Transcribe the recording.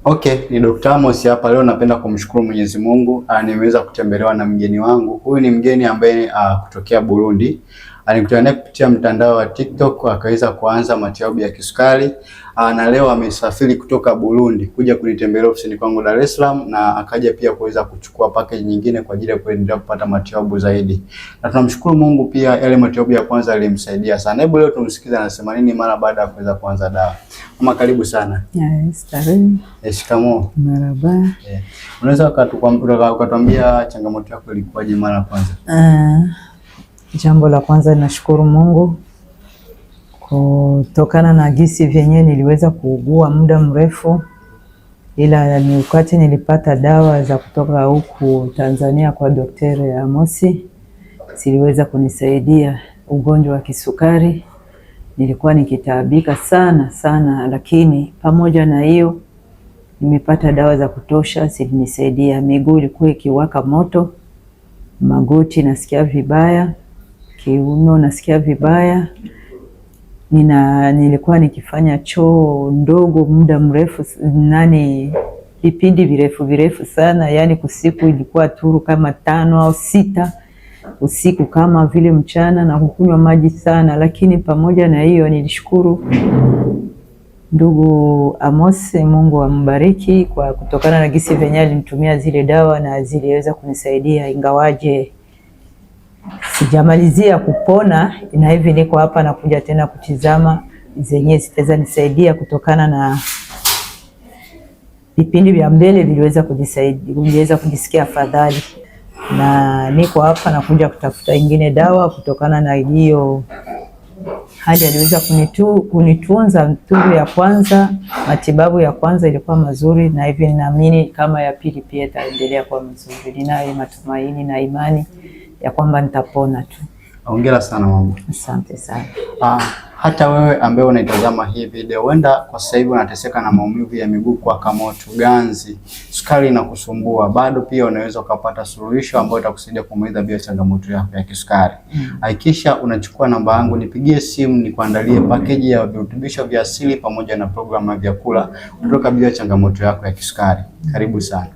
Okay, ni Dr. Amos hapa leo. Napenda kumshukuru Mwenyezi Mungu, nimeweza kutembelewa na mgeni wangu. Huyu ni mgeni ambaye kutokea Burundi. Alikutana naye kupitia mtandao wa TikTok akaweza kuanza matibabu ya kisukari na leo amesafiri kutoka Burundi kuja kunitembelea ofisini kwangu Dar es Salaam, na akaja pia kuweza kuchukua package nyingine kwa ajili ya kuendelea kupata matibabu zaidi, na tunamshukuru Mungu pia yale matibabu ya kwanza yalimsaidia sana. Hebu leo tumsikize anasema nini mara baada ya kuweza kuanza dawa. Mama, karibu sana. Yes, karibu. Shikamoo. Marhaba. Unaweza ukatuambia changamoto yako ilikuwaje mara ya kwanza? Jambo la kwanza nashukuru Mungu kutokana na gisi vyenyewe niliweza kuugua muda mrefu, ila ni wakati nilipata dawa za kutoka huku Tanzania kwa Daktari Amosi ziliweza kunisaidia ugonjwa wa kisukari. Nilikuwa nikitaabika sana sana, lakini pamoja na hiyo nimepata dawa za kutosha zilinisaidia. Miguu ilikuwa ikiwaka moto, magoti nasikia vibaya, kiuno nasikia vibaya. Nilikuwa nikifanya choo ndogo muda mrefu, nani vipindi virefu virefu sana, yani kusiku ilikuwa turu kama 5 au 6 usiku kama vile mchana, na kukunywa maji sana. Lakini pamoja na hiyo nilishukuru ndugu Amos, Mungu ambariki kwa kutokana na gisi venye alinitumia zile dawa na ziliweza kunisaidia, ingawaje sijamalizia kupona, na hivi niko hapa nakuja tena kutizama zenye zitaweza nisaidia kutokana na vipindi vya mbele viliweza kujisaidia, niliweza kujisikia afadhali, na niko hapa nakuja kutafuta ingine dawa kutokana na hiyo hali aliweza kunitunza. Turu ya kwanza, matibabu ya kwanza ilikuwa mazuri, na hivi ninaamini kama ya pili pia itaendelea kuwa mazuri. Ninayo matumaini na imani ya kwamba nitapona tu. Hongera sana mama. Asante sana. Hata wewe ambaye unaitazama hii video, huenda kwa sasa hivi unateseka na maumivu ya miguu kuwaka moto, ganzi, sukari inakusumbua, bado pia unaweza ukapata suluhisho ambayo itakusaidia kumaliza bila changamoto yako ya kisukari. Hakikisha unachukua namba yangu, nipigie simu nikuandalie pakeji ya virutubisho vya asili pamoja na programu ya vyakula kutoka bila changamoto yako ya kisukari. Karibu sana.